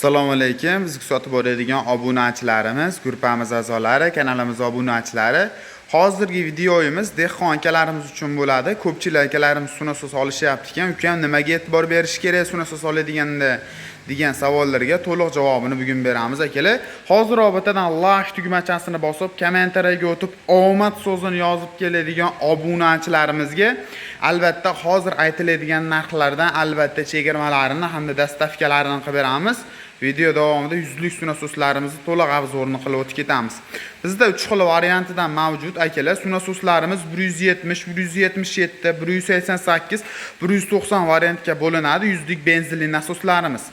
Assalomu alaykum. Bizni kuzatib boradigan obunachilarimiz, guruhimiz a'zolari, kanalimiz obunachilari. Hozirgi videoyimiz dehqon akalarimiz uchun bo'ladi. Ko'pchilik akalarimiz suv nasos olishyapti ekan. Ukam, nimaga e'tibor berish kerak suv nasos oladiganda degan savollarga to'liq javobini bugun beramiz, akalar. Hozir bittadan like tugmachasini bosib, kommentariyaga o'tib, omad so'zini yozib keladigan obunachilarimizga albatta hozir aytiladigan narxlardan albatta chegirmalarini hamda доставка larini qilib beramiz. Video davomida yuzlik suv nasoslarimizni to'liq обзор ini qilib o'tib ketamiz. Bizda 3 xil variantidan mavjud, akalar. Suv nasoslarimiz 170, 177, 188, 190 variantga bo'linadi yuzlik benzinli nasoslarimiz.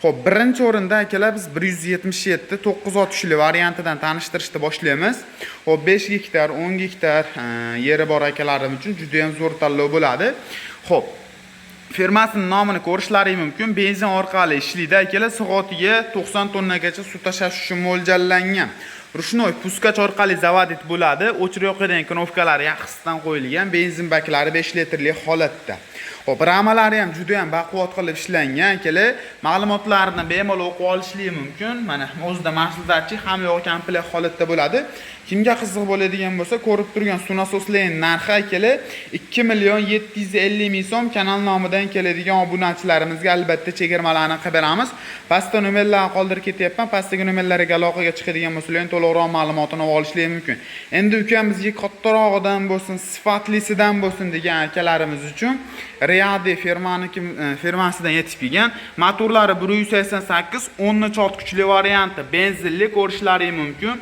Xo'p, birinchi o'rinda, akalar, biz 177 9 ot kuchli variantidan tanishtirishni boshlaymiz. Xo'p, 5 gektar, 10 gektar yeri bor akalarim uchun juda ham zo'r tanlov bo'ladi. Xo'p, firmasinin nomini ko'rishlaring mumkin. Benzin orqali ishlaydi, akalar, soatiga 90 tonnagacha suv tashlash uchun mo'ljallangan. Ручной пускач orqali заводить bo'ladi. O'chirib yoqadigan knopkalari yaxshisidan qo'yilgan. Benzin baklari 5 litrli holatda. Xo'p, ramalari ham juda ham baquvvat qilib ishlangan, akalar. Ma'lumotlarni bemalol o'qib olishligi mumkin. Mana, o'zida маслодатчик ham yo'q, komplekt holatda bo'ladi. Kimga qiziq bo'ladigan bo'lsa, ko'rib turgan suv nasoslarning narxi, akalar, 2 million 750 ming so'm. Kanal nomidan keladigan obunachilarimizga albatta chegirmalarni qilib beramiz. Pastda nomerlarni qoldirib ketyapman. Pastdagi nomerlarga aloqaga chiqadigan bo'lsalar, to'liqroq ma'lumotini olishlari mumkin. Endi ukam, bizga kattarog'idan bo'lsin, sifatlisidan bo'lsin degan akalarimiz uchun Riadi firmaniki firmasidan yetib kelgan. Motorlari 188 10 ot kuchli varianti, benzinli, ko'rishlaring mumkin.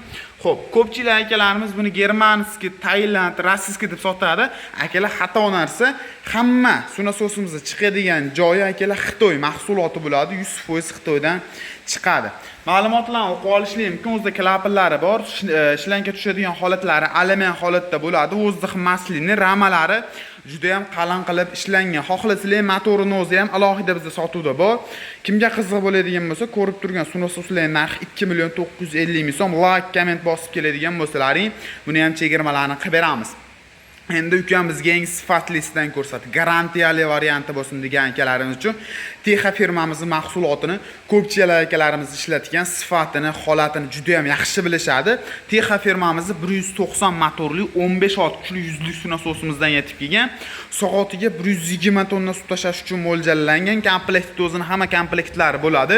Xo'p, ko'pchilik akalarimiz buni германский, Tailand, российский deb sotadi. Akalar, xato narsa. Hamma suv nasosimizni chiqadigan joyi, akalar, Xitoy mahsuloti bo'ladi, 100% Xitoydan chiqadi. Ma'lumotlarni o'qib olishlik mumkin. O'zida klapanlari bor, шланг ga tushadigan holatlari alyumin holatda bo'ladi. Воздух масляный, ramalari juda ham qalin qilib ishlangan. Xohlasanglar, motorini o'zi ham alohida bizda sotuvda bor. Kimga qiziq bo'ladigan bo'lsa, ko'rib turgan suv nasoslarning narxi 2 million 950 ming so'm. Like, komment bosib keladigan bo'lsalaring, buni ham chegirmalarni qilib beramiz. Endi ukam, bizga eng sifatlisidan ko'rsat, garantiyali varianti bo'lsin degan akalarimiz uchun Texa firmamizni mahsulotini ko'pchilik akalarimiz ishlatgan, sifatini, holatini juda ham yaxshi bilishadi. Texa firmamizni 190 motorli 15 ot kuchli yuzlik suv nasosimizdan yetib kelgan. Soatiga 120 tonna suv tashlash uchun mo'ljallangan. Komplektda o'zini hamma komplektlari bo'ladi.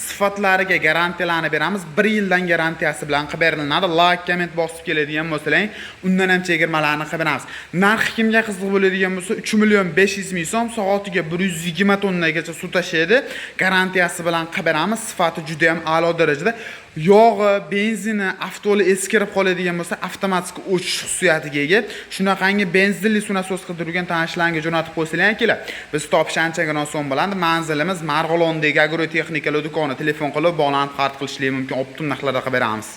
Sifatlariga garantiyalarni beramiz. 1 yildan garantiyasi bilan qilib beriladi. Like, komment bosib keladigan bo'lsalar, undan ham chegirmalarni qilib beramiz. Narxi kimga qiziq bo'ladigan bo'lsa, 3 million 500 ming so'm, soatiga 120 tonnagacha suv tashlaydi. Garantiyasi bilan qilib beramiz. Sifati juda ham a'lo darajada. Yog'i, benzini, avtoli eskirib qoladigan bo'lsa, avtomatik o'chish xususiyatiga ega. Shunaqangi benzinli suv nasos qidirgan tanishlarga jo'natib qo'ysanglar, akalar. Biz topish anchagina oson bo'ladi. Manzilimiz Marg'ilondagi agrotexnikalar do'koni. Telefon qilib bog'lanib xarid qilishlik mumkin. Оптом narxlarda qilib beramiz.